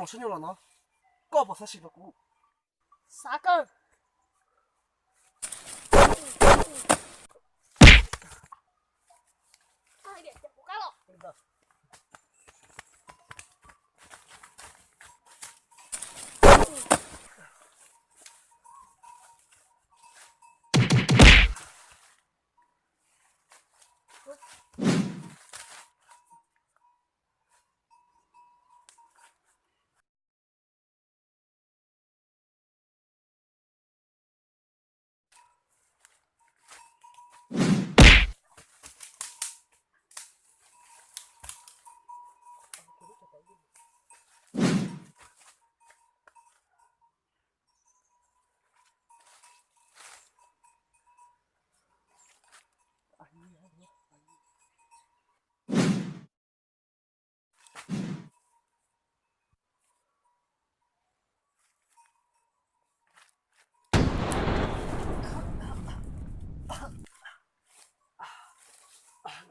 Thaum sab nyob los no, koj puas xav sim rau kuv? Xav kawg.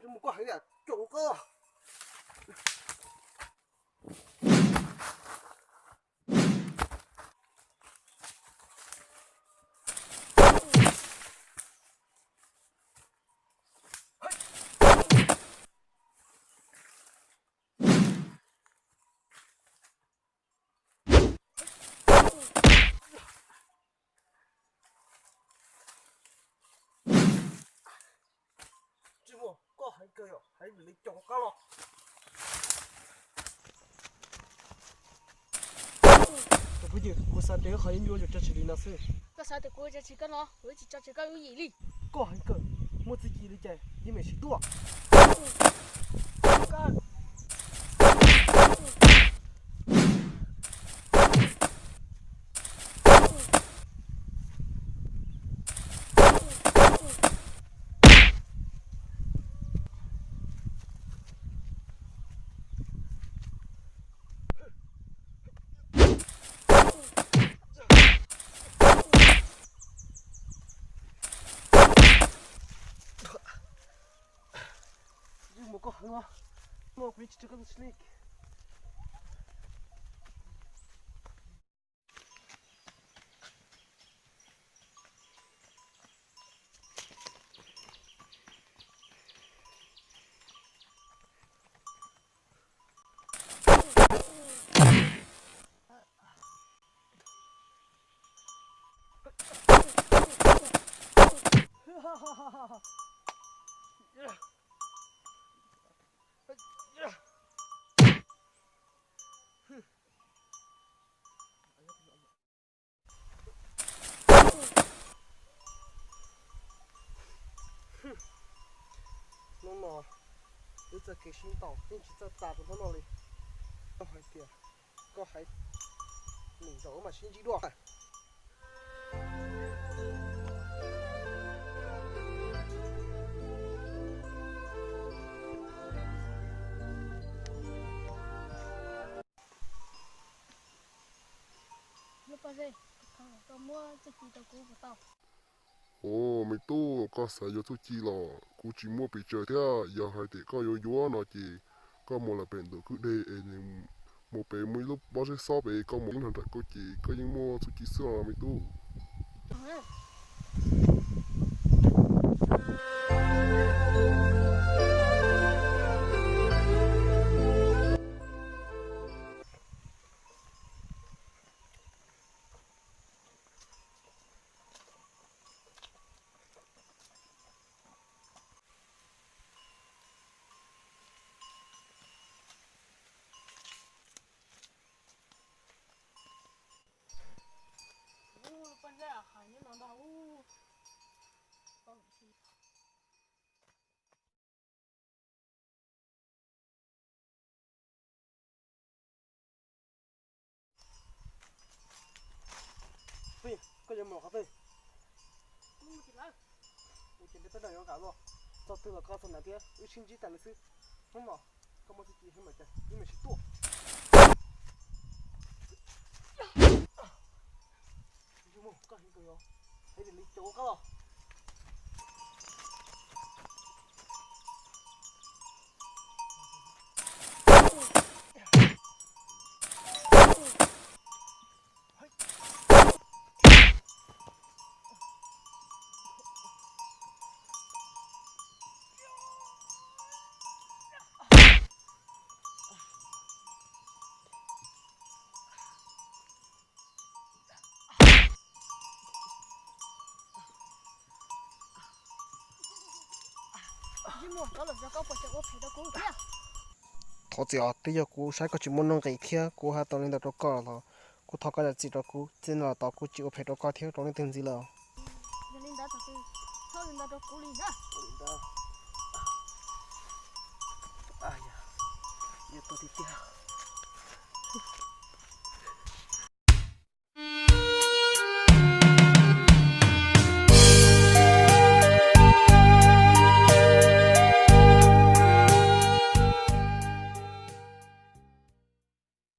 Mus koj hais tias caum koj. Tsis muaj, koj hais kawg yom, hais vim li caum koj los. Tus phooj ywg, kuv xav tias koj qhov yeeb ncuab yuav tso tseg li no xwb. Koj xav tias kuv ua tso tseg koj no, kuv yuav tsis tso tseg koj lub yim li. Koj heev kawg, muaj txuj ci li cas yeej meem sim tuaj. Yeej mus koj heev os, no kuv yeej tsis tso koj tus sneak. Hnub no wb txoj kev sib ntaus yeej tsis txawj tas rau hnub no li. Koj hais tias koj hais, nim zaum wb mam sib ntsib dua. Ua, me tub, koj xav yuav txuj ci los kuv tsis muaj pes tsawg thiab. Yog hais tias koj yuav yuav no ces koj mus lawm pem ntug kwj deg es nws mus pem muaj ib lub pob zeb xob pem, koj mus ib hnub nram koj ces koj yeej muaj txuj ci xwb os me tub. Twb, koj yuav mus qhov twg? Mus ces nrhiav peb nrog yuav nqaij luaj. Txog twg los koj txog ntawd thiab, wb sib ntsib tas li xwb. Hnub no koj muaj txuj ci heev mas cas wb mam sib tuaj. Yus mus, koj heev kawg yog, heev li caum koj los. Muaj tov lawm, koj puas tseem ua phem rau kuv thiab? Thov txim os, twb yog kuv saib koj tsis muaj nuj nqis thiab kuv hais tau li ntawd rau koj los kuv thov koj zam txim rau kuv, txij no los tod kuv tsis ua phem rau koj thiab rau leej twg ntxiv lawm. Yog li ntawd, txhob ua li ntawd rau kuv li na. Ua li ntawd. Yog tiag tiag.